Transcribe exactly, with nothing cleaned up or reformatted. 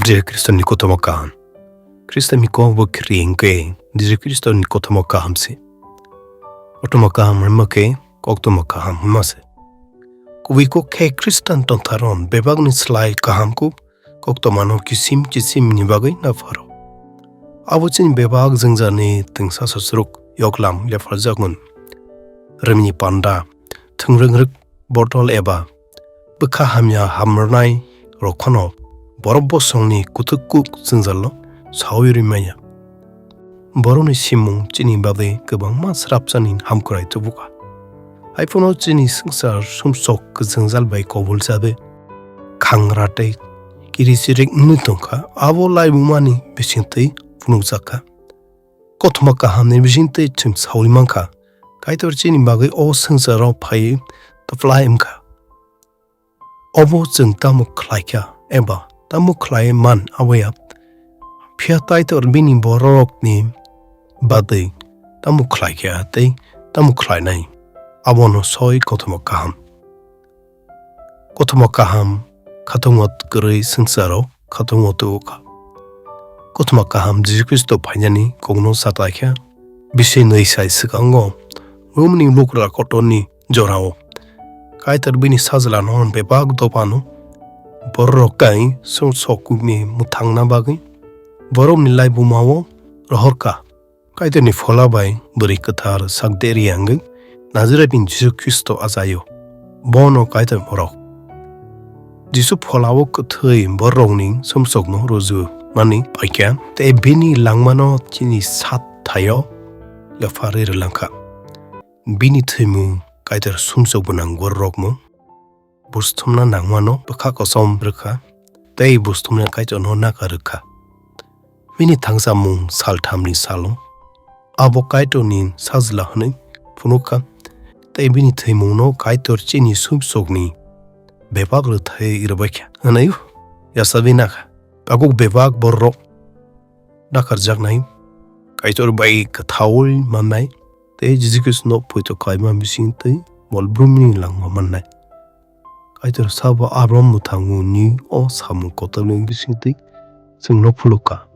Jisu Khristoni kothoma kaham. Khristoni kok bo khiri hwnkhe Jisu Khristoni kothoma kaham se. Kothoma kaham hwnma khe koktoma kaham hwnma se. Kubui kok khe Khristan tongtharon bebakni slai kaham kuk koktomano kisim kisimni bagwi napharo. Abo chini bebak jwngjani twngsa sosrok yoklam lepharjakmani. Rimni panda, thwngringrwk botol eba bwkha hamya hamrwnai rok phano borok bosongni kuthuk kuk jwngjalo saui rwi manya. Borokni simung chini bagwi kwbangma srapsani hamkrai tubuka. Haiphano chini swngchar sumsok kwchwngjal bai kobul chabe khangra tei kiri sirik wngwi tongkha, abo laibumani bisingtwi phunukjakha. Kothoma kahamni bisingtwi chwng saui mankha, Kaitor chini bagwi o swngcharo phaiwi tophlai wngkha. Obo chwng tamo khlaikha eba tamo khlai man aboya, phiya Kaitor bini bororokni bagwi tamo khlaikha tei tamo khlainai, abono soi kothoma kaham. Kothoma kaham khatungma kwrwi swngcharo khatungma tubu kha. Kothoma kaham Jisu Khristo phainani kokno sataikha. Bisi nwi sai swkango Romni lugra kotorni jorao Kaitor bini sajlano bebak dophano bororok kai song sokni mwthangna bagwi borokni laibumao rohorkha. Kaitorni phola bai bwrwi kwthar sak deri wngwi Nazarethni Jisu Khristo achaio. Bono Kaitor borok. Jisu pholao kwthwi bororokni sumsokno ruju mani paikha, tei bini langmano chini sat thaio lepharwi rwlangkha. Bini thwimung Kaitor sumsok bwnang bororokno busthumna nangmano bwkha kosom rwkha, tei busthumna Kaitorno naka rwkha. Bini thangsamung salthamni salo abo Kaitorni sajla hwnwi phunukha, tei bini thwimungno Kaitor chini sumsokni bebak rwthai rwbaikha hwnwi yachawi nakha. Tabuk bebak bororok nakarjaknai, Kaitor bai kwthaui mannai, tei Jisu Khristono poito khlaima bising tei mol brumni langma mannai. Kaitor sabo Abraham mwthango ni o samung kotorni bisingtwi chwngno phulukha.